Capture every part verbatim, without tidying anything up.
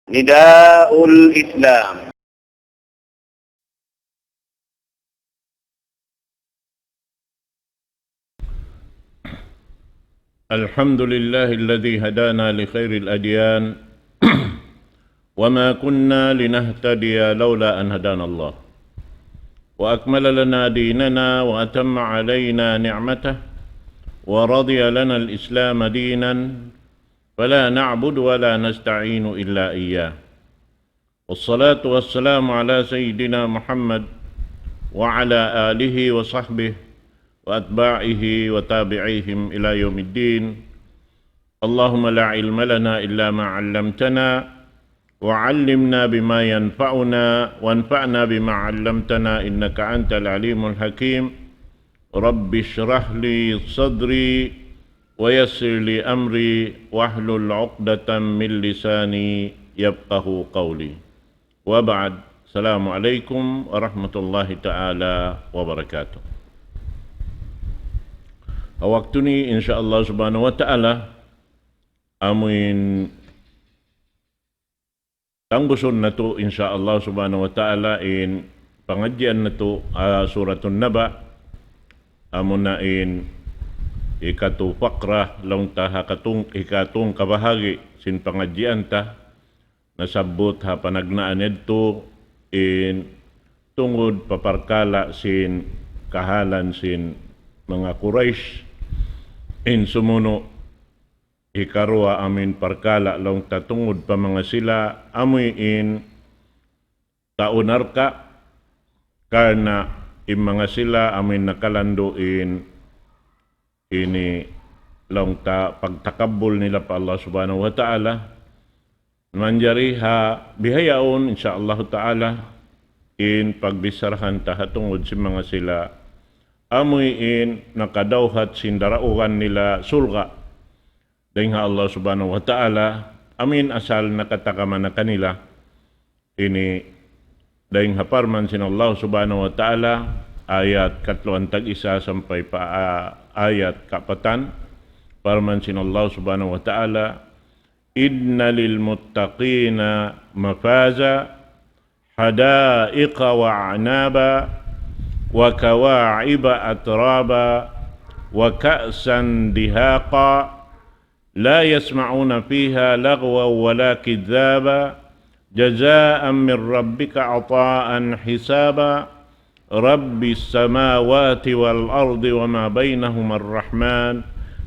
نداء الإسلام. الحمد لله الذي هدانا لخير الأديان وما كنا لنهتدي لولا أن هدانا الله وأكمل لنا ديننا وأتم علينا نعمته ورضي لنا الإسلام دينا فلا نعبد ولا نستعين إلا إياه. والصلاة والسلام على سيدنا محمد وعلى آله وصحبه وأتباعه وتابعيهم إلى يوم الدين. اللهم لا علم لنا إلا ما علمتنا، وعلمنا بما ينفعنا، وانفعنا بما علمتنا، إنك أنت العليم الحكيم. رب اشرح لي صدري ويسر لي أمري واحلل عقدة من لساني يفقه قولي. وبعد. السلام عليكم ورحمة الله تعالى وبركاته. Ha waktu ini, insya Allah subhanahu wa ta'ala, amuin tanggusun natu', insya Allah subhanahu wa ta'ala, in pangadjian natu', ah, Suratun Naba, amuna in hikatu faqrah, laung ta ha katung-, hikatungka bahagi' sin pangadjian ta, nasabbut ha panagnaan yadtu in tungud pa parkala' sin kahalan sin manga Quraysh, in sumunu' hikaruwa amuin parkala' laung ta tungud pa manga sila amuin tau narka', karna' in manga sila amuin nakalandu' in ini laung ta pagtakabbul nila pa Allah subhanahu wa ta'ala. Manjari ha bihaun, insya Allah ta'ala, in pagbicharahan ta ha tungud sin manga sila amuin nakadawhat sin daraugan nila surga' dayn ha Allah subhanahu wa ta'ala, amuin asal nakatagama na kanila. Ini dayn ha parman sin Allah subhanahu wa ta'ala, ayat katluan tag-isa sampay pa, ah, ayat kapatan. Parman sin Allah subhanahu wa ta'ala, إن للمتقين مفازا حدائق وأعنابا وكواعب أترابا وكأسا دهاقا لا يسمعون فيها لغوا ولا كذابا جزاء من ربك عطاء حسابا رب السماوات والأرض وما بينهما الرحمن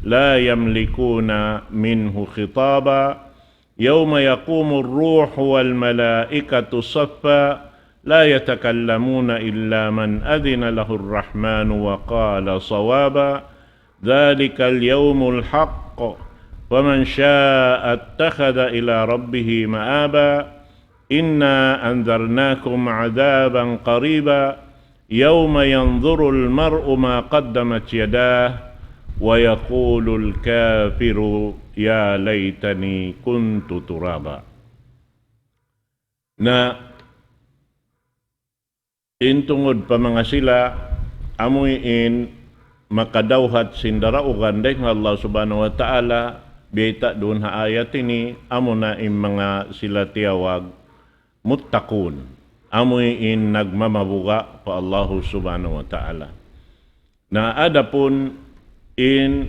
لا يملكون منه خطابا يوم يقوم الروح والملائكة صفا لا يتكلمون إلا من أذن له الرحمن وقال صوابا ذلك اليوم الحق فمن شاء اتخذ إلى ربه مآبا إنا أنذرناكم عذابا قريبا يوم ينظر المرء ما قدمت يداه ويقول الكافر يا ليتني كنت ترابا. Na in tungud pa manga sila, amuin makadawhat sin daraugan dayn ha Allah subhanahu wa ta'ala, biyayta' duun ha ayat ini, amuna in manga sila tiyawag muttaqun, amuin nagmamabuga' pa Allah subhanahu wa ta'ala. Na adapun in,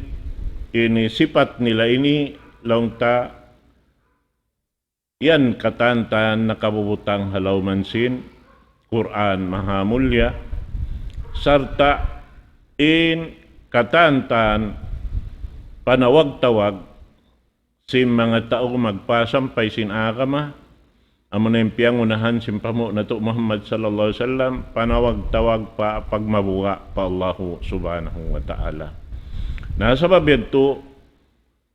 ini sipat nila ini, laung ta, yan katan-katan nakabubutang ha lawm sin Qur'an Mahamulya, sarta' in katan-katan panawag-tawag sin manga tau magpasampay sin agama, amuna in piyangunahan sin panghu' natu' Muhammad sallallahu alayhi wasallam, panawag-tawag pa pagmabuga' pa Allahu subhanahu wa ta'ala. Na sabab yadtu,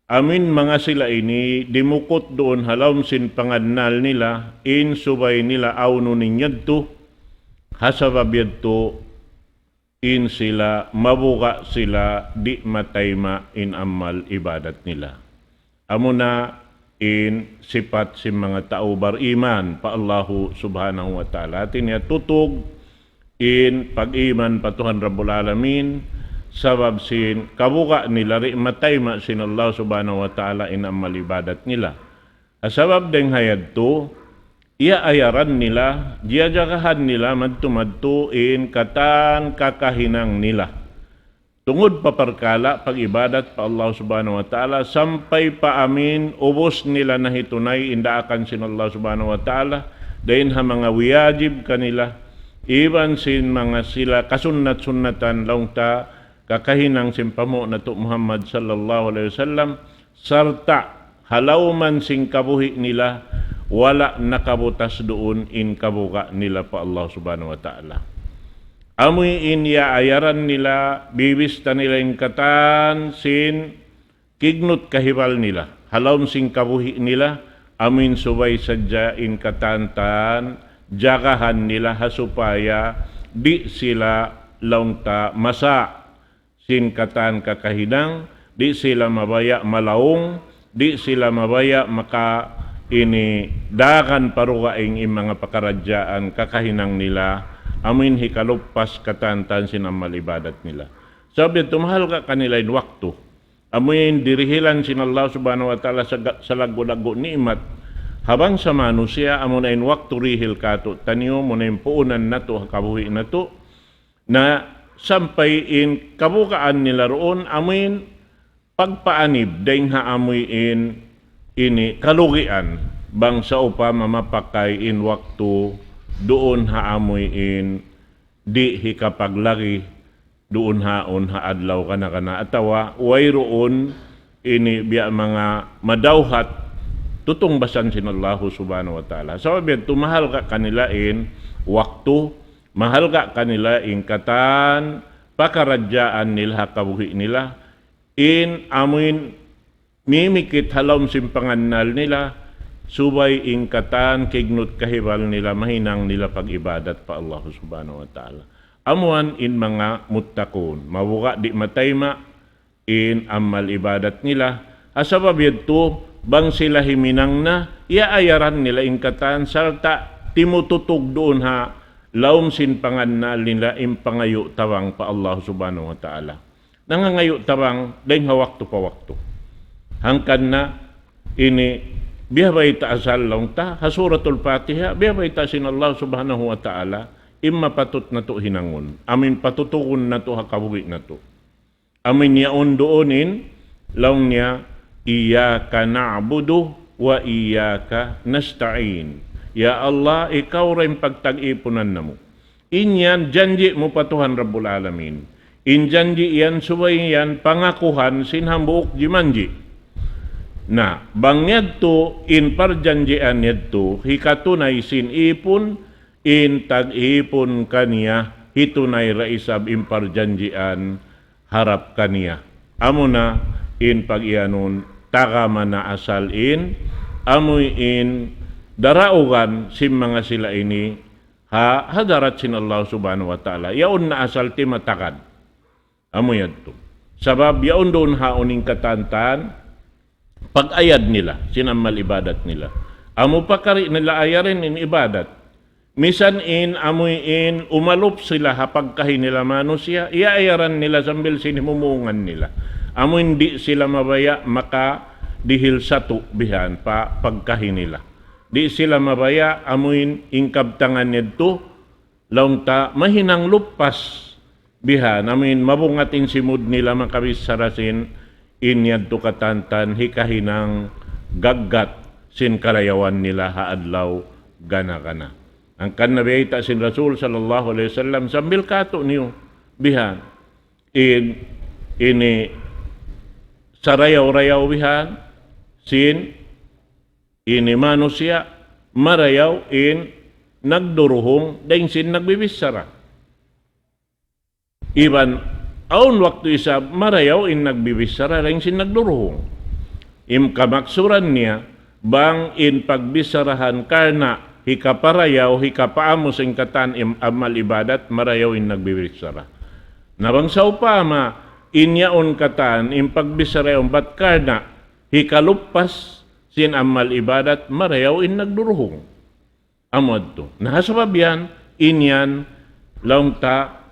amuin manga sila ini dimukut duun ha lawm sin pangannal nila, in subay nila awnun in yadtu, ha sabab yadtu in sila mabuga' sila di' matayma' in amal ibadat nila. Amuna in sipat sin manga tau bariman pa Allahu subhanahu wa ta'ala. Hati niya tutug in pag-iman pa Tuhan Rabbul Alamin, sabab sin kabuga' nila di' matayma' sin Allah subhanahu wa ta'ala in amal ibadat nila. Sabab dayng ha yadtu, iyaayaran nila, jiyajagahan nila madtu-madtu in katan kakahinang nila. Tungud pa parkala' pag-ibadat pa Allah Subhanahu wa Ta'ala, sampay pa amuin ubus nila nahitunay in daakan sin Allah Subhanahu wa Ta'ala, dayn ha manga wiyajib kanila, iban sin manga sila kasunnat-sunnatan laung ta kakahinang sin panghu' natu' Muhammad sallallahu alayhi wasallam, sarta' ha lawm sin kabuhi' nila, wala' nakabutas duun in kabuga' nila pa Allah Subhanahu wa Ta'ala. Amuin iyaayaran nila, bibista nila in katan sin kignut kahibal nila. Ha lawm sin kabuhi' nila, amuin subay sadja in katan-katan jagahan nila ha supaya di' sila laung ta masa sin katan kakahinang, di' sila mabaya' malaung, di' sila mabaya' maka ini dagan pa dugaing in manga pakaradjaan kakahinang nila, amuin hikaluppas katan-katan sin amal ibadat nila. Sabab yadtu mahalga' kanila in waktu. Amuin dirihilan sin Allah Subhanahu wa Ta'ala sa ga-, salaggu'-laggu' ni'mat. Ha bangsa manusiya', amuna in waktu dihil kātu'niyu, amuna in puunan natu' ha kabuhi' natu'. Na sampay in kabugaan nila duun amuin pagpaanib dayn ha amuin ini kalugian bang sawpama mapakay in waktu duun ha amuin di' hikapaglagi duun haun ha adlaw kana-kana atawa wayruun ini biya' manga madawhat tutungbasan sin Allahu Subhanahu wa Ta'ala. Sabab yadtu mahalga' kanila in waktu, mahalga' kanila in katan pakaradjaan nila ha kabuhi' nila, in amuin mimikit ha lawm sin pangannal nila, subay in katan kignut kahibal nila, mahinang nila pag-ibadat pa Allah Subhanahu wa Ta'ala. Amuan in manga muttaqun, mabuga' di' matayma', in amal ibadat nila. Ha sabab yadtu, bang sila himinang na, iyaayaran nila in katan, sarta' timututug duun ha lawm sin pangannal nila in pangayu' tabang pa Allah Subhanahu wa Ta'ala. Nangangayu' tabang dayn ha waktu pa waktu. Hangkan na ini biya' bayta' asal laung ta, ha Suratul Fatiha, biya' bayta' sin Allah Subhanahu wa Ta'ala, in mapatut natu' hinangun. Amuin patutugun natu' ha kabuhi' natu'. Amuin yaun duun in, laung niya, "Iyyaka na'budu wa iyyaka nasta'in." Ya Allah, ikaw da in pagtag-ipunan namu'. In yan janji' mu pa Tuhan Rabbul Alamin. In janji' yan subay yan pangakuhan sin hambuuk jimanji'. Na, bang yadtu in parjanjian yadtu, hikatunay sin ipun, in tag-ipun kaniya, hitunay da isab in parjanjian, harap kaniya. Amuna in pag-iyanun, tagama na asal in, amuin daraugan sin manga sila ini, ha hadarat sin Allah Subhanahu wa Ta'ala. Yaun na asal timatagad. Amu yadtu. Sabab yaun duun haun in katan-katan, pag-ayad nila, sin amal ibadat nila. Amu pakari nila ayarin in ibadat. Misan in amuin umalup sila ha pagkahi nila manusiya', iyaayaran nila sambil sin himumungan nila. Amuin di' sila mabaya' makadihil satu' bihan pa pagkahi nila. Di' sila mabaya' amuin in kabtangan yadtu, laung ta mahinang luppas bihan, amuin mabungat in simud nila makabichara sin in yadtu katan-katan hikahinang gaggat sin karayawan nila ha adlaw gana-gana. Hangkan na biyayta' sin Rasul sallallahu alayhi wasallam, sambil kātu'niyu bihan, in, ini sarayaw-rayaw bihan sin ini manusiya', marayaw in nagduruhung dayn sin nagbibichara. Iban awn waktu isab marayaw in nagbibichara dayn sin nagduruhung. In kamaksuran niya, bang in pagbicharahan karna' hikaparayaw, hikapaamu sin katan im-, amal ibadat, marayaw in nagbibichara. Na bang sawpama in yaun katan in pagbichara yaun bat karna' hikaluppas sin amal ibadat, marayaw in nagduruhung. Amu yadtu. Na ha sabab yan, in yan, laung ta,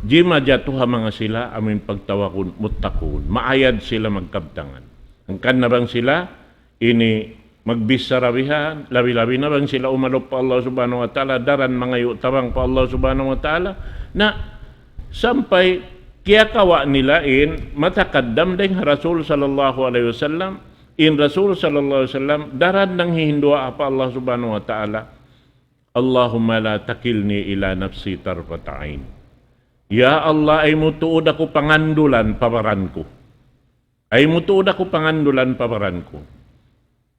jimajatu ha manga sila, amuin pagtawagun, muttaqun. Maayad sila magkabtangan. Hangkan na bang sila, ini, magbichara bihan, labi-labi na bang sila umalup pa Allah Subhanahu wa Ta'ala, daran mangayu' tabang pa Allah Subhanahu wa Ta'ala. Na, sampay kiyakawa' nila in matakaddam dayn ha Rasul sallallahu alayhi wasallam, in Rasul sallallahu alayhi wasallam, daran nanghihinduwaa pa Allah Subhanahu wa Ta'ala, اللهم لا تكلني إلى نفسي طرفة عين. Ya Allah, ayaw mu tuud aku pangandulan pa baran ku. Ayaw mu tuud aku pangandulan pa baran ku.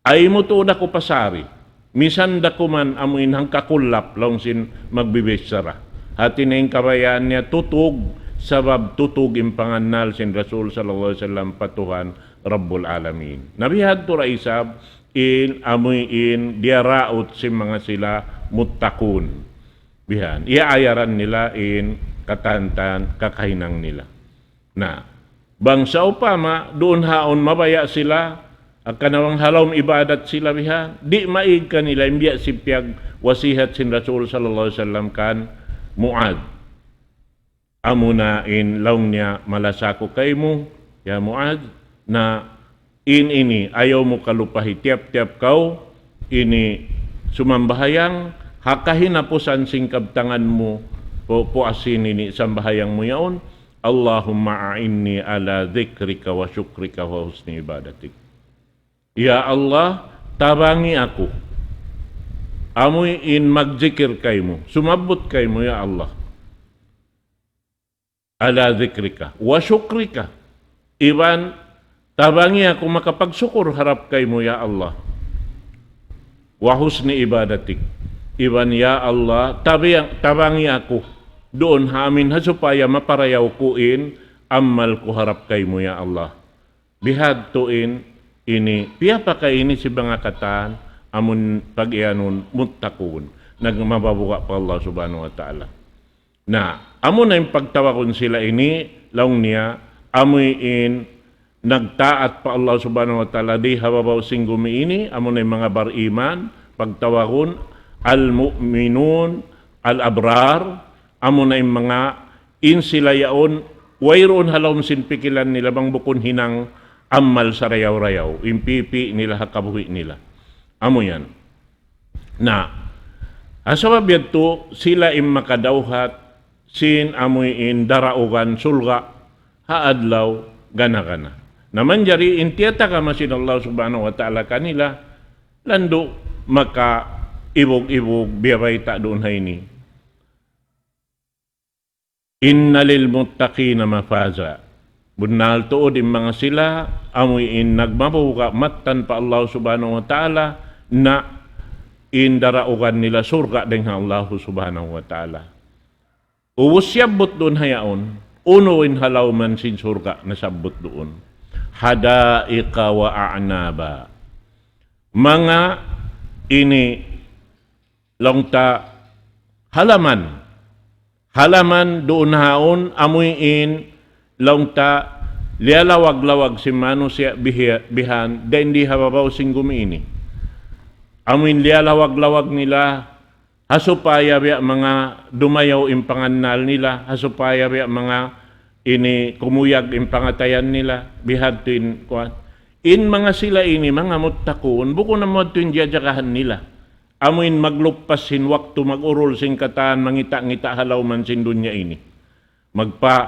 Ayaw mu tuud aku pasari. Misan da kuman amu in hangkakullap laung sin magbibichara. Hati niya in kabayaan niya tutug, sabab tutug in pangannal sin Rasul sallallahu alayhi wasallam pa Tuhan Rabbul Alamin. Na bihadtu da isab in amu in diyaraut sin manga sila muttaqun. Bihan. Iyaayaran nila in katantan kakahinang nila. Na, bang sawpama, duun ha yaun mabaya' sila, akanawang ha lawm ibadat sila bihan, di' maig kanila in biya' sin piyagwasihat sin Rasul sallallahu alayhi wasallam kan Muadh. Amuna in laung niya malasa aku kaymu, ya Muadh, na in ini, ayaw mu kalupahi tiyap-tiyap kaw ini sumambahayang, ha kahinapusan sin kabtangan mu, pu-, puas sin ini sambahayang mu yaun, اللهم أعني على ذكرك وشكرك وحسن عبادتك. Ya Allah, tabangi aku. Amu in magjikir kaymu, sumabbut kaymu, ya Allah. على ذكرك وشكرك. Iban tabangi aku makapagsukur harap kaymu, ya Allah. وحسن عبادتك. Iban, ya Allah, tabi-, tabangi aku duun ha amin ha supaya maparayaw ku in amal ku harap kaymu, ya Allah. Bihadtu in ini, piyapakain ini sin manga katan, amun pag-iyanun muttaqun, nagmabuga' pa Allah Subhanahu wa Ta'ala. Na, amuna in pagtawagun sila ini, laung niya, amu in nagtaat pa Allah Subhanahu wa Ta'ala di ha babaw sin gumi ini, amuna in manga bariman, pagtawagun, المؤمنون الأبرار, amuna in manga in sila yaun, wayruun ha lawm sin pikilan nila bang bukun hinang amal sarayaw-rayaw, in pipi' nila ha kabuhi' nila. Amu yan. Na, ha sabab yadtu, sila in makadawhat sin amu in daraugan surga' ha adlaw gana-gana. Na manjari in tiyatagama sin Allah Subhanahu wa Ta'ala kanila, landu' makaibug-ibug biyabayta' duun ha ini. إن للمتقين مفازا. Bunnal tuud in manga sila, amu in nagmabuga' mattan pa Allah Subhanahu wa Ta'ala, na in daraugan nila surga' dayn ha Allah Subhanahu wa Ta'ala. Ubus siyabbut duun ha yaun, unu in ha lawm sin surga' nasabbut duun. حدائق وأعنابا. Manga ini laung ta halaman. Halaman duun ha yaun amu in laung ta liyalawag-lawag sin manusiya' bihi-, bihan dayn di ha babaw sin gumi ini. Amu in liyalawag-lawag nila ha supaya biya' manga dumayaw in pangannal nila, ha supaya biya' manga ini kumuyag in pangatayan nila, bihadtu in kuwan. In manga sila ini, manga muttaqun, bukun amu yadtu in jajagahan nila. Amu in magluppas sin waktu, mag-urul sin katan, mangita'-ngita' ha lawm sin dunya ini. Magpa-,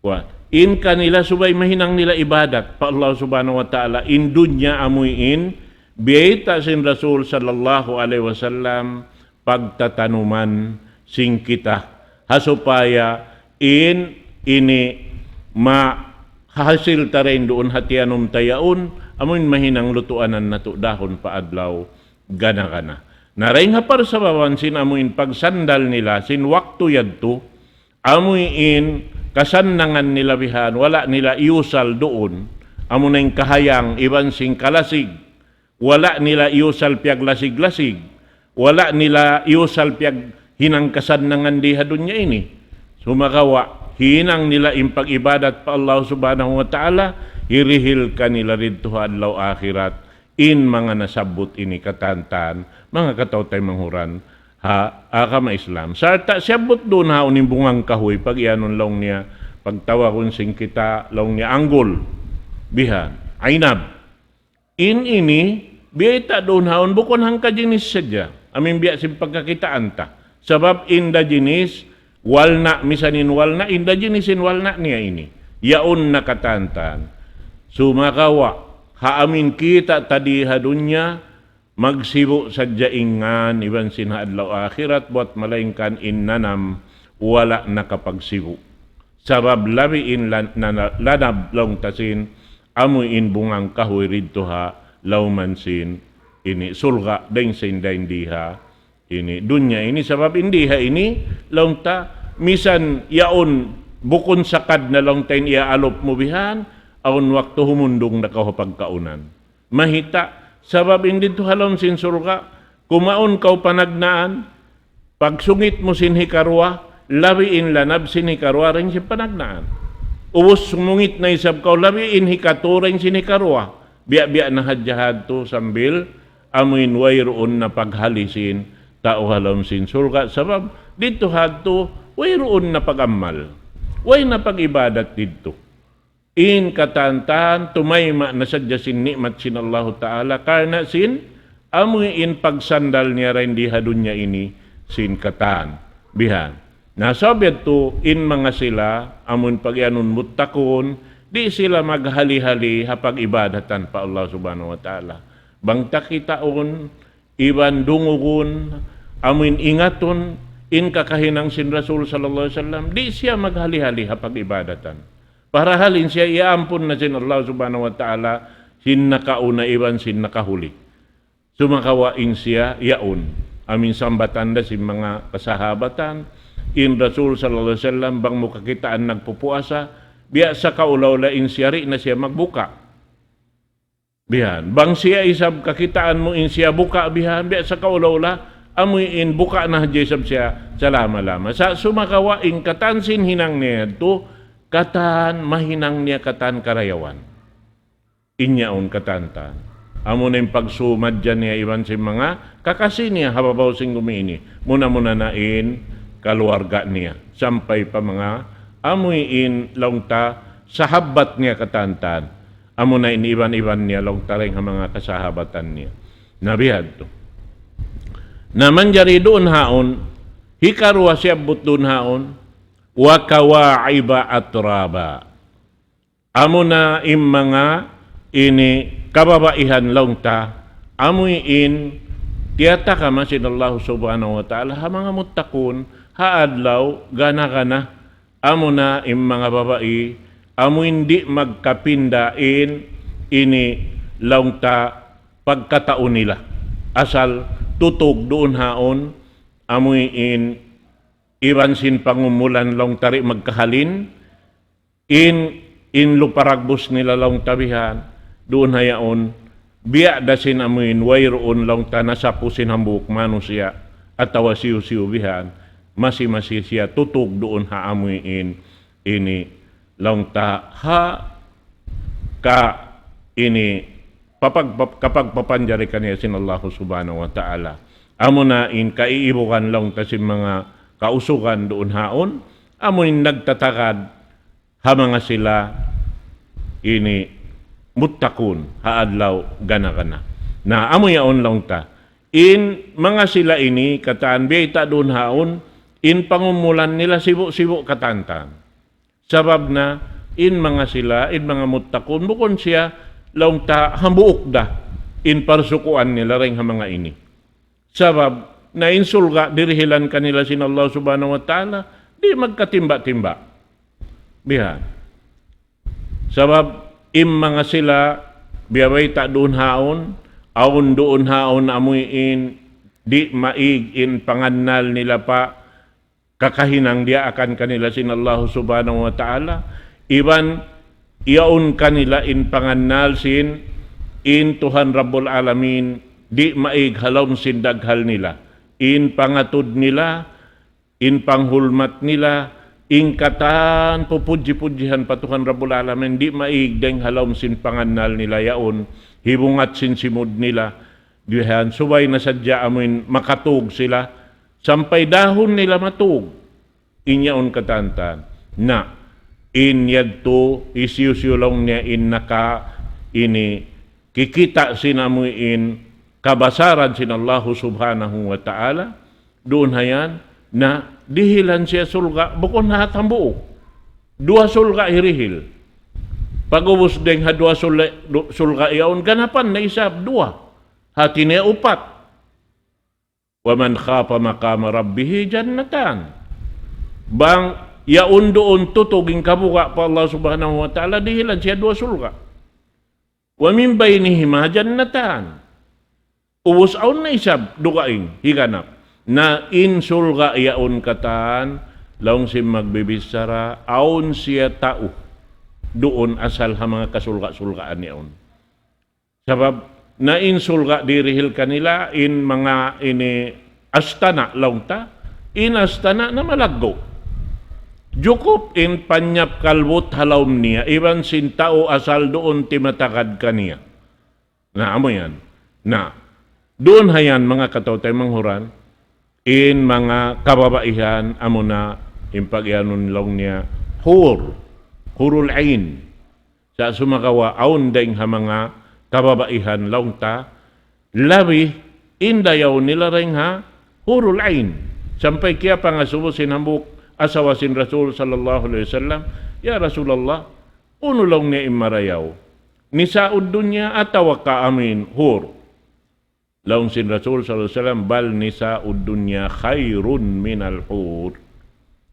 wa-, in kanila subay mahinang nila ibadat pa Allah Subhanahu wa Ta'ala. In dunya amu in, biyayta' sin Rasul sallallahu alayhi wasallam, pagtatanuman sin kita. Ha supaya in ini mahasil ta dayn duun ha tiyanum ta yaun, amu in mahinang lutuanan natu' dahun pa adlaw gana-gana. Na dayn ha parsababan sin amu in pagsandal nila sin waktu yadtu, amu in kasannangan nila bihan, wala' nila iyusal duun, amu na in kahayang iban sin kalasig, wala' nila iyusal piyaglasig-lasig, wala' nila iyusal piyaghinang kasannangan di ha dunya ini. Sumagawa', hinang nila in pag-ibadat pa Allah Subhanahu wa Ta'ala, hirihil kanila didtu ha adlaw akhirat, in manga nasabbut ini katantan, manga kataw-taymanghuran, ha agama Islam. Sarta' siyabbut duun ha yaun in bungang kahuy, pag-iyanun laung niya, pagtawagun sin kita, laung niya anggul, bihan, ainab. In ini, Biyayta' duun haun bukun hangka jinis sadja. Amu in biya' sin pagkakitaan ta. Sabab inda jinis, walna', misan in walna', inda jinis in walna' niya ini. Yaun na katan-katan. Sumagawa', ha amu in kita' ta di ha dunya, magsibu' sadja in ngan, iban sin ha adlaw akhirat, buwat malaingkan in nanam, wala' nakapagsibu'. Sabab labi in lan-, nana-, lanab laung ta sin, amu in bungang kahuy didtu ha, lawman sin, ini, surga', dayn sin dayn di ha, ini, dunya ini, sabab in di ha ini, laung ta, misan yaun, bukun sakad na laung ta in iyaalup mu bihan, awn waktu humundung na kaw ha pagkaunan. Mahita', sabab in didtu ha lawm sin surga', kumaun kaw panagnaan, pagsungit mu sin hikaruwa, labi in lanab sin hikaruwa dayn sin panagnaan. Ubus sumungit na isab kaw, labi in hikatu dayn sin hikaruwa. Biya'-biya' na hadja hadtu sambil amu in wayruun na paghali sin tau ha lawm sin surga'. Sabab didtu hadtu wayruun na pag-amal. Way na pag-ibadat didtu. In katan-katan, tumayma' na sadja sin ni'mat sin Allahu Ta'ala, karna' sin, amu in pagsandal niya dayn di ha dunya ini, sin katan. Bihan. Na sabab yadtu, in manga sila, amu in pag-iyanun muttaqun, di' sila maghali-hali ha pag-ibadatan pa Allah Subhanahu wa Ta'ala. Bang ta kitaun, iban dungugun, amu in ingatun, in kakahinang sin Rasul sallallahu alayhi wasallam, di' siya maghali-hali ha pag-ibadatan. Parahal in siya iyaampun na sin Allah Subhanahu wa Ta'ala, sin nakauna iban sin nakahuli. Sumagawa' in siya yaun. Amu in sambatan da sin manga kasahabatan, in Rasul sallallahu alayhi wasallam, bang mu kakitaan nagpupuasa, biya' sa kaula-ula in siya di' na siya magbuka. Bihan. Bang siya isab kakitaan mu in siya buka bihan, biya' sa kaula-ula, amu in buka na hadja isab siya salama-lama. Sa' sumagawa' in katan sin hinang niya yadtu, katan mahinang niya katan karayawan. In yaun katan-katan. Amu na in pagsumadja niya iban sin manga kakasi niya ha babaw sin gumi ini. Muna-muna na in kaluarga niya. Sampay pa manga amu in laung ta sahabat niya katan-katan. Amu na in iban-iban niya laung ta dayn ha manga kasahabatan niya. Na biya' hadtu. Na manjari duun haun, hikaruwa siyabbut duun haun, wa kawa'iba atraba. Amu na in manga ini kababaihan laung ta, amu in tiyatagama sin Allah Subhanahu wa Ta'ala, ha manga muttaqun, ha adlaw, gana-gana, amu na in manga babai, amu in di' magkapinda in ini laung ta pagkatau nila. Asal tutug duun haun, amu in iban sin pangumulan laung ta di' magkahalin, in, in lupa ragbus nila laung ta bihan, duun ha yaun, biya' da sin amu in wayruun laung ta nasapu sin hambuuk manusiya', atawa siyu-siyu bihan, masi-masi siya tutug duun ha amu in, ini, laung ta ha, ka, ini, papag-, pap-, kapagpapanjari kaniya sin Allah Subhanahu wa Ta'ala. Amu na in kaiibugan laung ta sin manga kausugan duun haun, amu in nagtatagad ha manga sila ini muttaqun ha adlaw gana-gana. Na amu yaun laung ta. In manga sila ini katan biyayta' duun haun, in pangumulan nila sibu'-sibu' katan-katan. Sabab na in manga sila, in manga muttaqun, bukun siya laung ta hambuuk da in parsukuan nila dayn ha manga ini. Sabab na in surga' dirihilan kanila sin Allah Subhanahu wa Ta'ala, di' magkatimba-timba. Bihan. Sabab in manga sila biyabayta' duun haun, awn duun haun amu in di' maig in pangannal nila pa kakahinang diyaakan kanila sin Allah Subhanahu wa Ta'ala, iban yaun kanila in pangannal sin in Tuhan Rabbul Alamin, di' maig ha lawm sin daghal nila, in pangatud nila, in panghulmat nila, in katan pupudji-pudjihan pa Tuhan Rabbul Alamin, di' maig dayng ha lawm sin pangannal nila yaun, hibungat sin simud nila, dihan subay na sadja amuin makatug sila, sampay dahun nila matug. In yaun katan-katan. Na, in yadtu, hisiyu-siyu laung niya in naka, ini, kikita' sin amuin kabasaran sin Allahu Subhanahu wa Ta'ala, duun hayan, na dihilan siya surga', bukun ha hambuuk. Duwa surga' hirihil. Pag'ubus dayng ha duwa surga', du-, surga' yaun, ganapan na isab, duwa. Hati niya upat. ومن خاف مقام ربه جنتان. Bang yaun duun tutug in kabuga' pa Allah Subhanahu wa Ta'ala, dihilan siya duwa surga'. ومن بينهما جنتان. Ubus awn na isab dugaing higanap. Na in surga' yaun katan, laung sin magbibichara, awn siya tau duun asal ha manga kasurga'-surgaan yaun. Sabab, na in surga' dirihil kanila, in manga ini astana' laung ta, in astana' na malaggu'. Jukup in panyap kalbut ha lawm niya, iban sin tau asal duun timatagad kaniya. Na, amu yan. Na, duun hayan manga kataw-taymanghuran, in manga kababaihan, amuna in pag-iyanun laung niya, hur, hurul ain. Sa' sumagawa' awn dayng ha manga kababaihan laung ta, labi in dayaw nila dayng ha hurul ain. Sampay kiyapangasubu sin hambuuk asawa sin Rasul sallallahu alayhi wasallam, "Ya Rasulullah, unu laung niya in marayaw? Nisa'ud dunya atawa ka amuin hur?" Laung sin Rasul sallallahu alayhi wasallam, بل نساء الدنيا خير من الحور.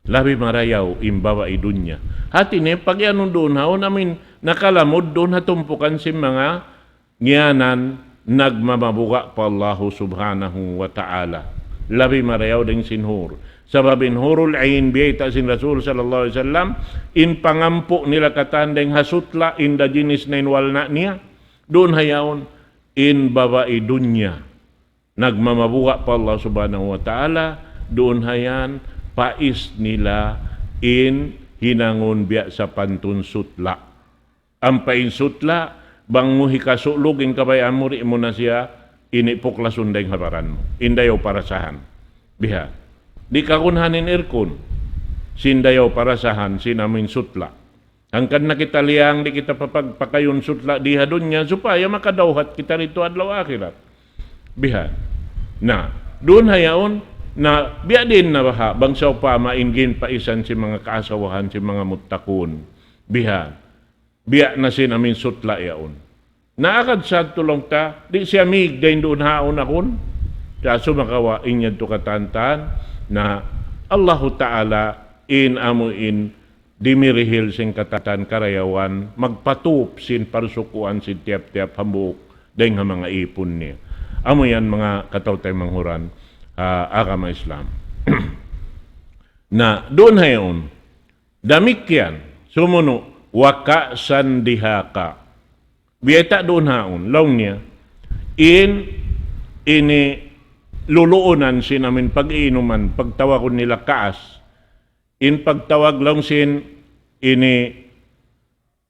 Labi marayaw in babai dunya. Hati niya, pag-iyanun duun haun, amuin nakalamud duun ha tumpukan sin manga ngiyanan nagmamabuga' pa Allahu Subhanahu wa Ta'ala. Labi marayaw dayng sin hur. Sabab in hurul ain, biyayta' sin Rasul sallallahu alayhi wasallam, in pangampu nila katan dayng ha sutla', in da jinis na in walna' niya. Duun hayaun, in babai dunya nagmamabuga' pa Allah Subhanahu wa Ta'ala, duun hayan, pais nila in hinangun biya' sapantun sutla'. Ampa in sutla', bang mu hikasulug in kabayaan mu, di' mu na siya ini puklasun dayng ha baran mu. In dayaw parasahan. Biha'. Di' kagunahan in aircon. Sin dayaw parasahan, sin amuin sutla'. Hangkan na kita liyang, di' kita papag-, pakayun sutla' di ha dunya, supaya makadawhat kita didtu adlaw akhirat. Biha'. Na, duun hayaun, na, biya' diin na baha', bang sawpama in ginpaisan sin manga kaasawahan, sin manga muttaqun. Biha'. Biya' na sin amuin sutla' yaun. Na agad sa' tuud laung ta, di' siya mīg dayn duun haun akun. Sa' sumagawa' in yadtu katantan, na Allahu Ta'ala in amuin dimirihil sin katantan karayawan, magpatup sin parsukuan sin tiyap-tiyap hambuuk, dayng ha manga īpun niya. Amu yan manga kataw-taymanghuran, ah, agama Islam. Na, duun hayaun, damikkiyan, sumunu', وكأسا دهاقا. Biyayta' duun haun, laung niya, in, ini luluunan sin amuin pag-iinuman, pagtawagun nila kaas. In pagtawag laung sin, ini,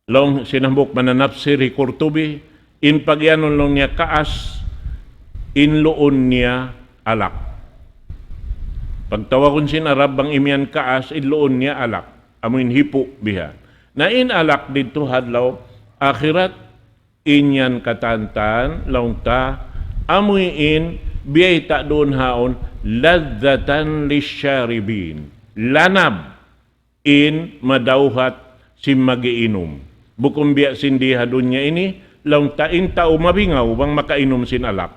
laung sin hambuuk mananapsir hi Qurtubi, in pag-iyanun laung niya kaas, in luun niya alak. Pagtawagun sin Arab bang imiyan kaas, in luun niya alak. Amuin hipu' biha'. Na in alak didtu ha adlaw akhirat, in yan katantan, laung ta, amuin biyayta' duun haun, لذة للشاربين. Lanab in madawhat sin mag-iinum. Bukun biya' sin di ha dunya ini, laung ta in tau mabingaw bang makainum sin alak.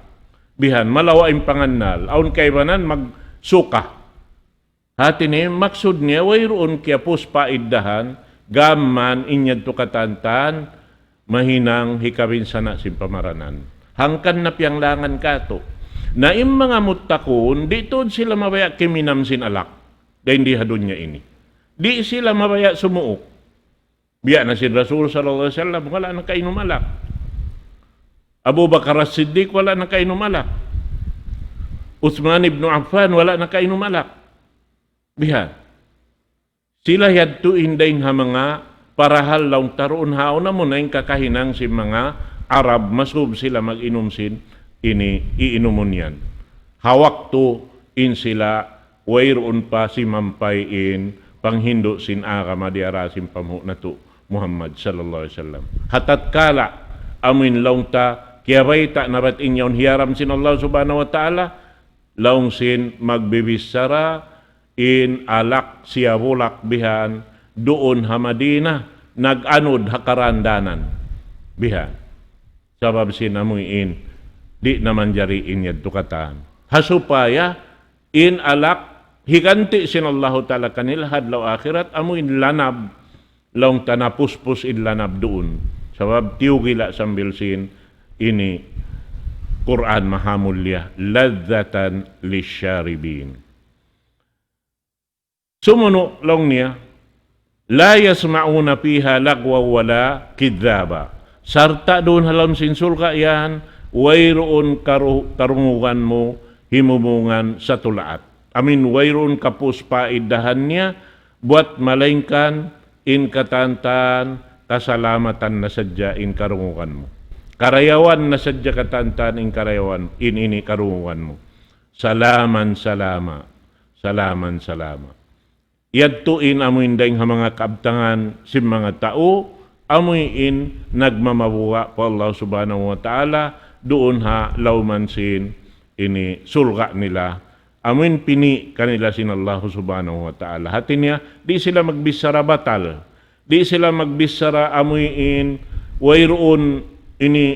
Bihan, malawa' in pangannal, awn kaibanan magsuka. Hati niya, maksud niya, wayruun kiyapus paiddahan, gam mayan in yadtu katantan, mahinang hikabinsana' sin pamaranan. Hangkan na piyanglangan katu'. Na in manga muttaqun, di' tuud sila mabaya' kiminam sin alak. Dayn di ha dunya ini. Di' sila mabaya' sumuuk. Biya' na sin Rasul sallallahu alayhi wasallam, wala' nakainum alak. Abu Bakar As-Siddiq, wala' nakainum alak. Uthman ibn Affan, wala' nakainum alak. Bihan. Sila yadtu in dayn ha manga parahal laung ta duun haun amu na in kakahinang sin manga Arab, masub sila mag-inum sin ini iinumun yan. Ha waktu in sila wayruun pa simampay in panghindu' sin agama diyara sin panghu' natu' Muhammad sallallahu alayhi wasallam. Ha tatkala amuin laung ta, kiyabayta' na bat in yaun hiyaram sin Allah Subhanahu wa Ta'ala, laung sin magbibichara in alak siya bulak bihan, duun ha Madina, nag-anud ha karandanan bihan. Sabab sin amuin, di' na manjari in yadtu katan. Ha supaya, in alak, higanti' sin Allahu Ta'ala kanila ha adlaw akhirat, amuin lanab, laung ta napuspus in lanab duun. Sabab tiyugila sambil sin ini Qur'an mahamulya, لذة للشاربين. Sumunu' laung niya, لا يسمعون فيها لغوا ولا كذابا. Sarta' duun ha lawm sin surga' yan, wayruun karu-, karungugan mu, himumungan sa tulaat. Amuin wayruun kapus paidahan niya, buat malaingkan in katantan, kasalamatan na sadja in karungugan mu. Karayawan na sadja katantan in karayawan, in ini karungugan mu. Salaman salama, salaman salama. Yadtu in amuin dayng ha manga kaabtangan sin manga tau, amuin nagmamabuga' pa Allah Subhanahu wa Ta'ala, duun ha lawman sin ini surga' nila, amuin pini' kanila sin Allah Subhanahu wa Ta'ala. Hati niya, di' sila magbichara batal. Di' sila magbichara amuin wayruun ini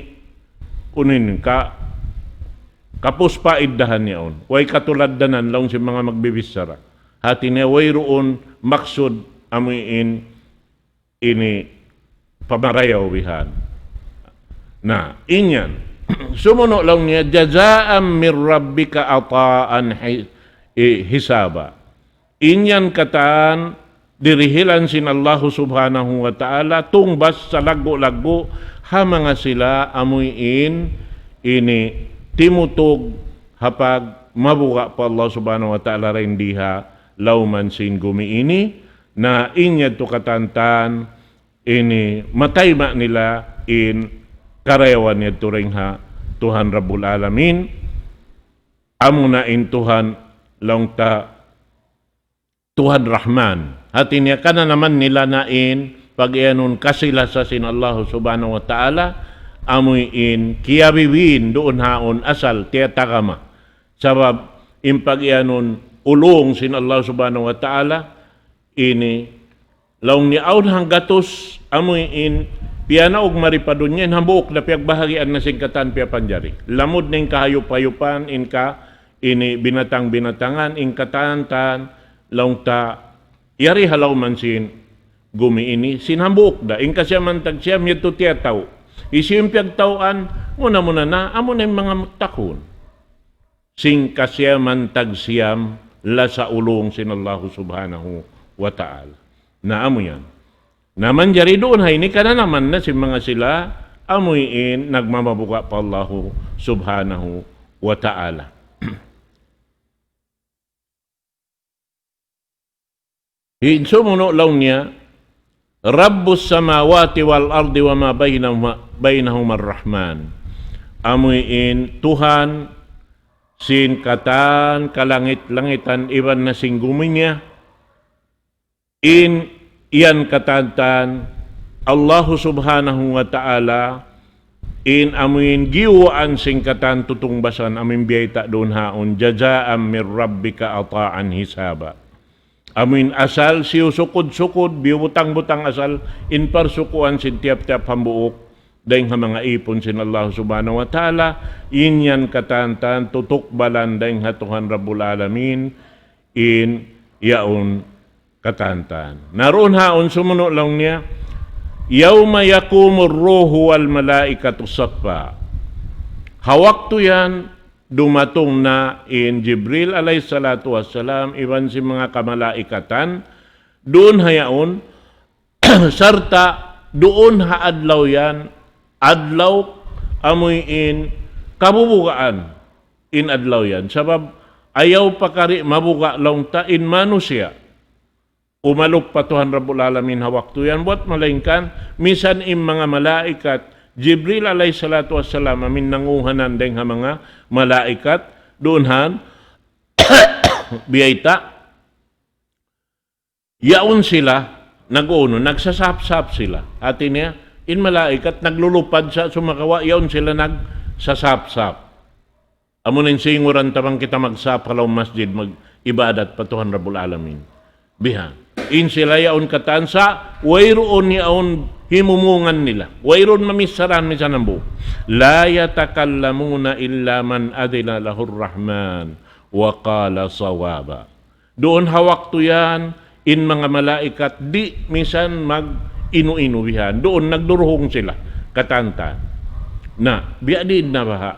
unin ka, kapus paidahan niya yaun. Way katuladanan laung sin manga magbibichara. Hati niya wayruun maksud amuin ini pamarayaw bihan. Na, in yan. Sumunu' laung niya, جزاء من ربك عطاء حي-، eh, حسابا. In yan katan dirihilan sin Allahu Subhanahu wa Ta'ala, tungbas salaggu'-laggu' ha manga sila amuin ini timutug ha pagmabuga' pa Allah Subhanahu wa Ta'ala dayn di ha lawman sin gumi ini, na in yadtu katantan ini matayma' nila in karayawan yadtu dayn ha Tuhan Rabbul Alamin, amuna in Tuhan laung ta Tuhan Rahman. Hati niya kananaman nila na in pag-iyanun kasi-lasa sin Allah Subhanahu wa Ta'ala, amuin kiyabibiin duun haun asal tiyatagama. Sabab in pag-iyanun ulung sin Allah Subhanahu wa Ta'ala, ini laung niya awn hanggatus amuin piyanaug mari pa dunya in hambuuk da piyagbahagian na sin katan piyapanjari. Lamud na in kahayup-hayupan, in ka ini binatang-binatangan, in katantan, laung ta, yari ha lawman sin gumi ini, sin hambuuk da, in kasiyaman tagsiyam yadtu tiyatau. Hisiyu in piyagtauan, muna-muna na, amuna in manga muttaqun. Sin kasiyaman tagsiyam lasa ulung sin Allahu Subhanahu wa Ta'ala. Na amu yan. Na manjari duun ha ini kananaman na sin manga sila amuin nagmamabuga' pa Allahu Subhanahu wa Ta'ala. In sumunu' laung niya, رب السماوات والأرض وما بينهما، بينهما الرحمن. Amuin Tuhan sin katan kalangit-langitan iban na sin gumi niya, in yan katantan Allahu Subhanahu wa Ta'ala, in amuin giyuwaan sin katan tutungbasan amuin biyayta' duun haun, جزاء من ربك عطاء حسابا. Amuin asal siyusukud-sukud, biyubutang-butang asal, in parsukuan sin tiyap-tiyap hambuuk, dayng ha manga ipun sin Allah Subhanahu wa Ta'ala, in yan katantan tutukbalan dayng ha Tuhan Rabbul Alamin, in yaun katantan. Na duun haun sumunu' laung niya, يوم يقوم الروح والملائكة صفا. Ha waktu yan, dumatung na in Jibril alayhi salatu wassalam, iban sin manga kamalaikatan, duun ha yaun, sarta' duun ha adlaw yan, adlaw amuin kabubugaan in adlaw yan. Sabab ayaw pa kari mabuga' laung ta in manusiya'. Umalup pa Tuhan Rabbul Alamin ha waktu yan, buat malaingkan, misan in manga malaikat, Jibril alayhi salatu wassalam, amuin nanguhanan dayng ha manga malaikat, duun han, biyayta', yaun sila, nag-unu, nagsasap-sap sila. Hati niya, In malaikat naglulupad sa' sumagawa' yaun sila nagsasapsap. Amu na in singuran ta bang kita magsap ha lawm masjid, mag-ibadat pa Tuhan Rabbul Alamin. Biha. In sila yaun katan sa', wayruun yaun himumungan nila. Wayruun mamisaran misan hambuuk. لا يتكلمون إلا من أذن له الرحمن وقال صوابا. Duun ha waktu yan, in manga malaikat di' misan mag-inu-inu bihan. Duun nagduruhung sila. Katantan. Na, biya' diin na baha'.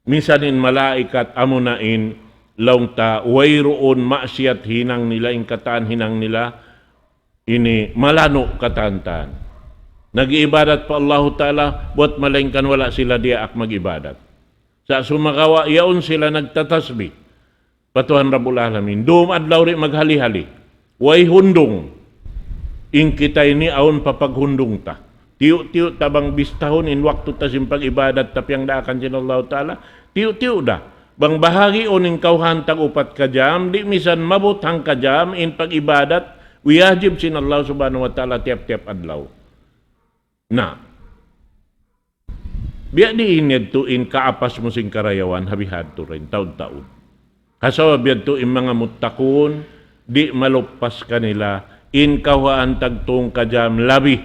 Misan in malaikat amuna in laung ta wayruun maksiyat hinang nila, in katan hinang nila ini malanu' katantan. Nag-iibadat pa Allahu Ta'ala, buwat malaingkan wala' sila diyaak mag-ibadat. Sa' sumagawa' yaun sila nagtatasbih pa Tuhan Rabbul Alamin. Dum adlaw di' maghali-hali. Way hundung. In kita ini awn pa paghundung ta. Tiyu'-tiyu' ta bang bistahun in waktu ta sin pag-ibadat ta piyangdaakan sin Allahu Ta'ala. Tiyu'-tiyu' da. Bang bahagiun in kawhaan tag upat ka jam, di' misan mabut hangka jam in pag-ibadat, wiyajib sin Allah Subhanahu wa Ta'ala tiyap-tiyap adlaw. Na, biya' diin yadtu in kaapas mu sin karayawan ha bihadtu dayn taud-taud. Ha sabab yadtu in manga muttaqun, di' maluppas kanila in kawhaan tagtung ka jam labi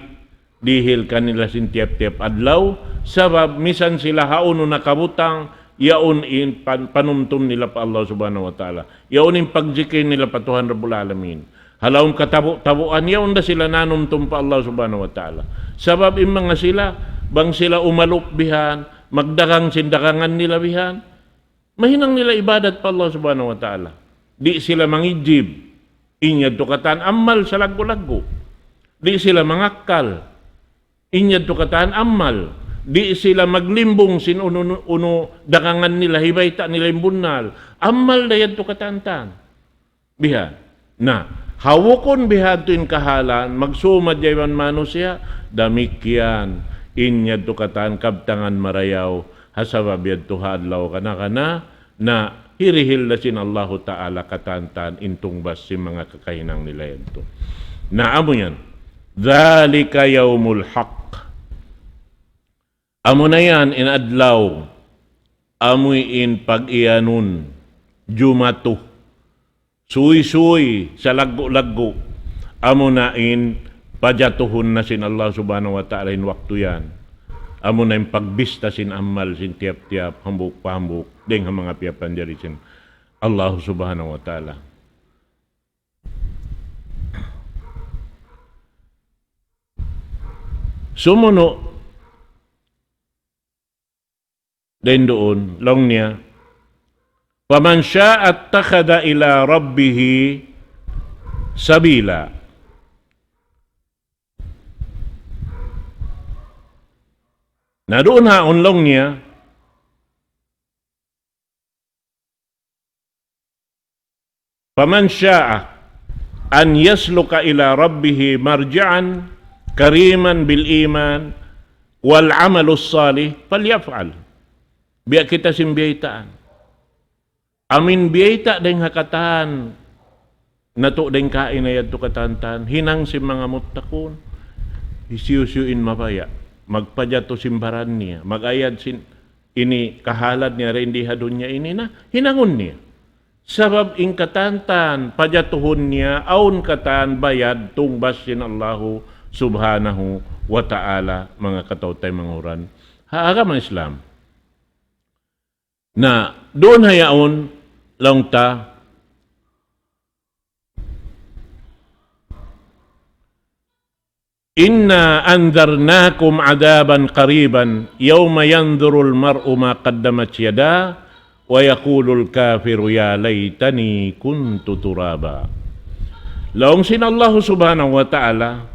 dihil kanila sin tiyap-tiyap adlaw, sabab misan sila hawnu nakabutang, yaun in pan-, panumtum nila pa Allah Subhanahu wa Ta'ala. Yaun in pagjikil nila pa Tuhan Rabbul Alamin. Ha lawm katabu'-tabuan, yaun da sila nanumtum pa Allah Subhanahu wa Ta'ala. Sabab in manga sila, bang sila umalup bihan, magdagang sin dagangan nila bihan, mahinang nila ibadat pa Allah Subhanahu wa Ta'ala. Di' sila mangijib. In yadtu katan amal salaggu'-laggu'. Di' sila mangakkal. In yadtu katan amal. Di' sila maglimbung sin unu, unu, unu dagangan nila, hibayta' nila in bunnal. Amal da yadtu katan-tan. Biha. Na, ha bukun bihadtu in kahalan, magsumad ya iban manusiya', damikkiyan in yadtu katan kabtangan marayaw, ha sabab yadtu ha adlaw kana-kana, na hirihil da sin Allahu Ta'ala katantan in tungbas sin manga kakahinang nila yadtu. Na amu yan, ذلك يوم الحق. Amu na yan in adlaw, amu in pag-iyanun, jumatu, suysuy, salaggu'-laggu', amu na in pajatuhun na sin Allah Subhanahu wa Ta'ala in waktu yan. Amu na in pagbista sin amal sin tiyap-tiyap, hambuuk pa hambuuk, dayng ha manga piyapanjari sin Allah Subhanahu wa Ta'ala. Sumunu', dayn duun, laung niya, فمن شاء اتخذ إلى ربه سبيلا. Na duun haun laung niya, فمن شاء أن يسلك إلى ربه مرجعا كريما بالإيمان والعمل الصالح فليفعل. Biya' kita sin biyaytaan. Amu in biyayta' dayng ha katan natu' dayng kaina yadtu katantan, hinang sin manga muttaqun, hisiyu-siyu in mabaya', magpajatu sin baran niya, mag-ayad sin ini kahalan niya dayn di ha dunya ini na, hinangun niya. Sabab in katantan, pajatuhun niya, awn katan bayad tungbas sin Allahu Subhanahu wa Ta'ala, manga kataw-taymanghuran ha agama Islam. Na, duun ha yaun, laung ta, إنا أنذرناكم عذابا قريبا يوم ينظر المرء ما قدمت يداه ويقول الكافر يا ليتني كنت ترابا. Laung sin Allah Subhanahu wa Ta'ala,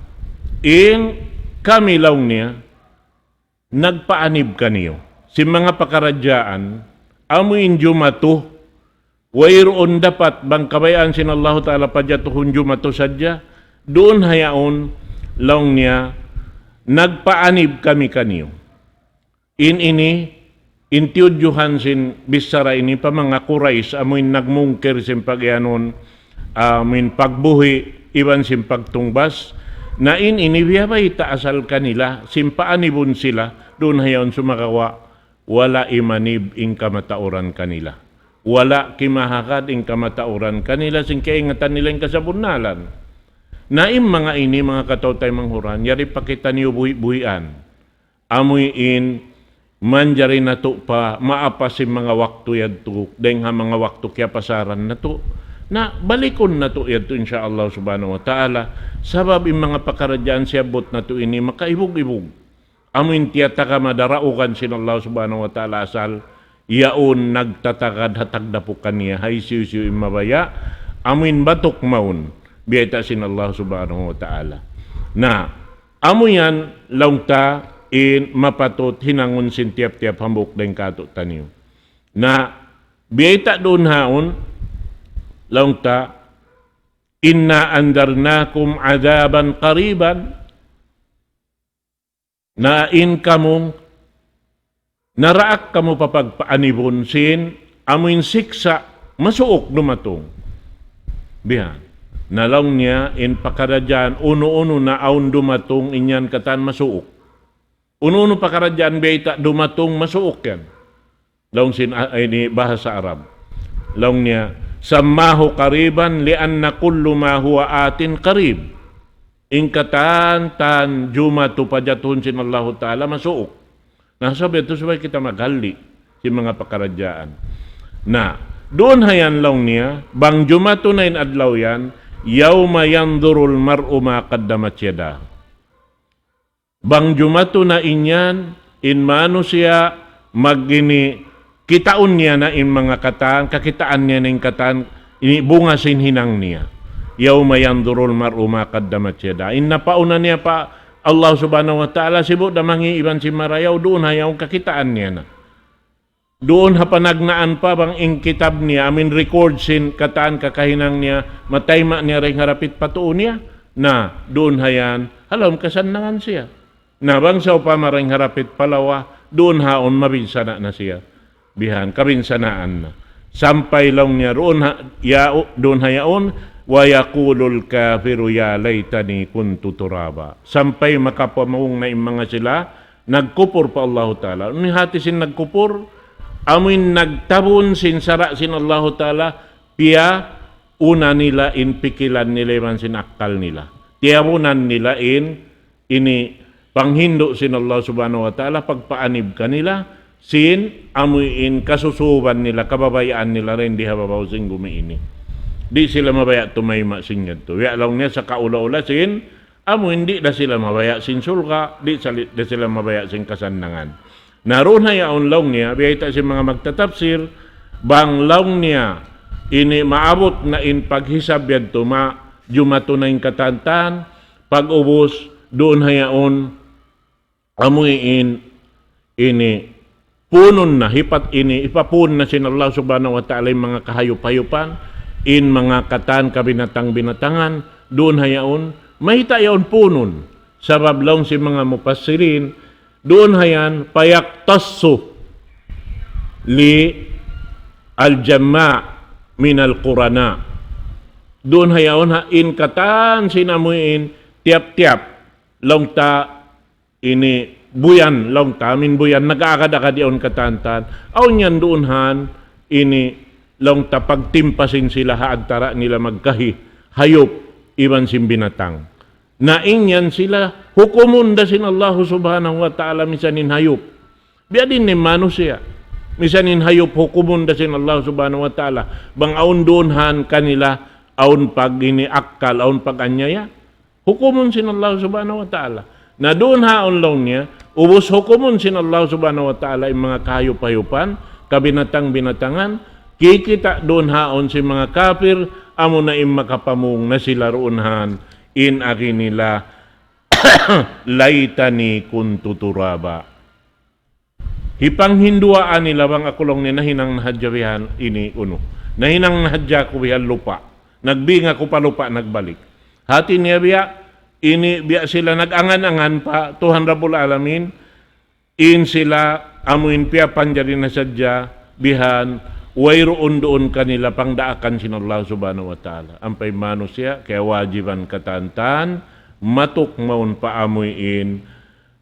in kami laung niya, nagpaanib kaniyu sin manga pakaradjaan, amu in jumatu, wayruun dapat bang kabayaan sin Allahu Ta'ala pajatuhun jumatu sadja, duun ha yaun, laung niya, nagpaanib kami kaniyu. In ini, in tiyudjuhan sin bichara ini pa manga Quraysh, amu in nagmungkir sin pag-iyanun, amu in pagbuhi', iban sin pagtungbas, Na in ini biya' bayta' asal kanila, sin paanibun sila, duun ha yaun sumagawa', wala' imanib in kamatauran kanila. Wala' kimahagad in kamatauran kanila, sin kaingatan nila in kasabunnalan. Na in manga ini, manga kataw-taymanghuran, yari pa kitaniyu buhi'-buhian. Amuin manjari natu' pa maapas in manga waktu yadtu, dayng ha manga waktu kiyapasaran natu'. Na balikun natu' yadtu, insya Allah subhanahu wa ta'ala. Sabab in manga pakaradjaan siyabbut natu' ini makaibug-ibug. Amuin tiyatagama daraugan sin Allah subhanahu wa ta'ala asal, yaun nagtatagad ha tagdapukan niya, ha hisiyu-siyu in mabaya', amuin batuk mawn, biyayta' sin Allah subhanahu wa ta'ala. Na, amu yan, laung ta, in mapatut hinangun sin tiyap-tiyap hambuuk dayng kātu'niyu. Na, biyayta' duun haun, laung ta, إنا أنذرناكم عذابا قريبا. Na in kamu, naraak kamu pa pagpaanibun sin, amuin siksa', masuuk dumatung. Bihan. Na laung niya, in pakaradjaan, unu-unu na awn dumatung, in yan katan masuuk. Unu-unu pakaradjaan biyayta' dumatung, masuuk yan. Laung sin, ah, ini bahasa Arab. Laung niya, سماه قريبا لأن كل ما هو آت قريب. In katan-katan jumatu pajatuhun sin Allahu Ta'ala masuuk. Na, sabab yadtu subay kita maghalli' sin manga pakaradjaan. Na, duun hayan laung niya, bang jumatu na in adlaw yan, يوم ينظر المرء ما قدمت يداه. Bang jumatu na in yan, in manusiya' mag-ini, kitaun niya na in manga katan, kakitaan niya na in katan, ini bunga sin hinang niya. يوم ينظر المرء ما قدمت يداه. In napauna niya pa Allah subhanahu wa ta'ala, sibu' da mangi' iban sin marayaw, duun ha yaun kakitaan niya na. Duun ha panagnaan pa bang in kitab niya, amuin record sin katan kakahinang niya, matayma' niya dayng ha dapit pa tuu niya. Na, duun ha yan, ha lawm kasannangan siya. Na, bang sawpama dayng ha dapit pa lawa, duun haun mabinsana' na siya. Bihan, kabinsanaan na. Sampay laung niya, duun ha, ya, duun ha yaun, ويقول الكافر يا ليتني كنت ترابا. Sampay makapamung na in manga sila, nagkupur pa Allahu Ta'ala. Unu in hati sin nagkupur? Amuin nagtabun sin sara' sin Allahu Ta'ala, piyauna nila in pikilan nila iban sin akkal nila. Tiyabunan nila in ini panghindu' sin Allah subhanahu wa ta'ala, pagpaanib kanila, sin amuin kasusuban nila, kababayaan nila dayn di ha babaw sin gumi ini. Di' sila mabaya' tumayma' sin yadtu. Biya' laung niya sakaula-ula sin amuin di' da sila mabaya' sin surga', di' sali-, da sila mabaya' sin kasannangan. Na duun ha yaun laung niya, biyayta' sin manga magtatapsir, bang laung niya, ini maabut na in paghisab yadtu, ma-, jumatu na in katantan, pag-ubus, duun ha yaun, amuin, ini, punun na, hipat ini, hipapun na sin Allah subhanahu wa ta'ala in manga kahayup-hayupan, in manga katan kabinatang-binatangan, duun ha yaun, mayta' yaun punun. Sabab laung sin manga mufassirin, duun ha yan, فيقتص للجماع من القرناء. Duun ha yaun ha, in katan sin amuin, tiyap-tiyap, laung ta, ini buyan, laung ta, amuin buyan, nag-aagad-agad yaun katantan. Awn yan duun han, ini, laung ta, pagtimpasin sila ha antara' nila magkahi, hayup, iban sin binatang. Na in yan sila, hukumun da sin Allahu subhanahu wa ta'ala misan in hayup. Biya' diin in manusiya'. Misan in hayup hukumun da sin Allahu subhanahu wa ta'ala. Bang awn duun han kanila, awn pag-ini akkal, awn pag-anyaya. Hukumun sin Allahu subhanahu wa ta'ala. Na duun haun laung niya, ubus hukumun sin Allahu subhanahu wa ta'ala in manga kahayup-hayupan, kabinatang-binatangan, kikita' duun haun sin manga kapir, amuna in makapamung na sila duun han, in agi nila, ليتني كنت ترابا. Hipanghinduwaa nila bang aku laung niya nahinang na hadja bihan ini unu. Nahinang na hadja aku bihan lupa'. Nagbing aku pa lupa' nagbalik. Hati niya biya', ini biya' sila nag-angan-angan pa Tuhan Rabbul Alamin, in sila amuin piyapanjari na sadja bihan, wayruun duun kanila pangdaakan sin Allah subhanahu wa ta'ala. Ampa in manusiya', kiyawajiban katantan, matuk mawn pa amuin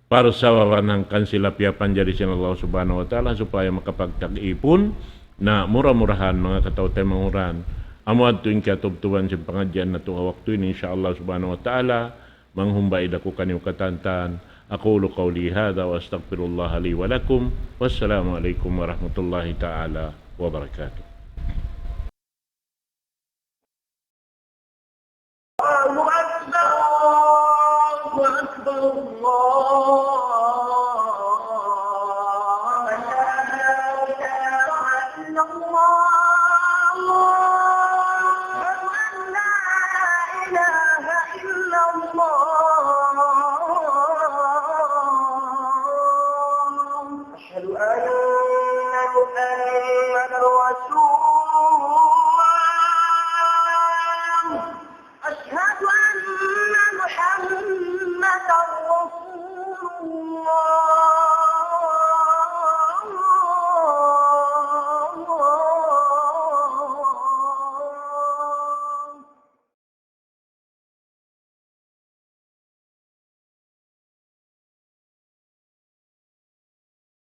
parsababan hangkan sila piyapanjari sin Allah Subhanahu wa Ta'ala supaya makapagtag-ipun. Na mura-murahan, manga kataw-taymanghuran, amu yadtu in kiyatubtuban sin pangadjian natu' ha waktu ini, insya Allah Subhanahu wa Ta'ala, manghumba-i da aku kaniyu katantan. أقول قولي هذا وأستغفر الله لي ولكم. والسلام عليكم ورحمة الله تعالى وبركاته. الله أكبر، الله أكبر، الله أكبر. أشهد أن لا إله إلا الله.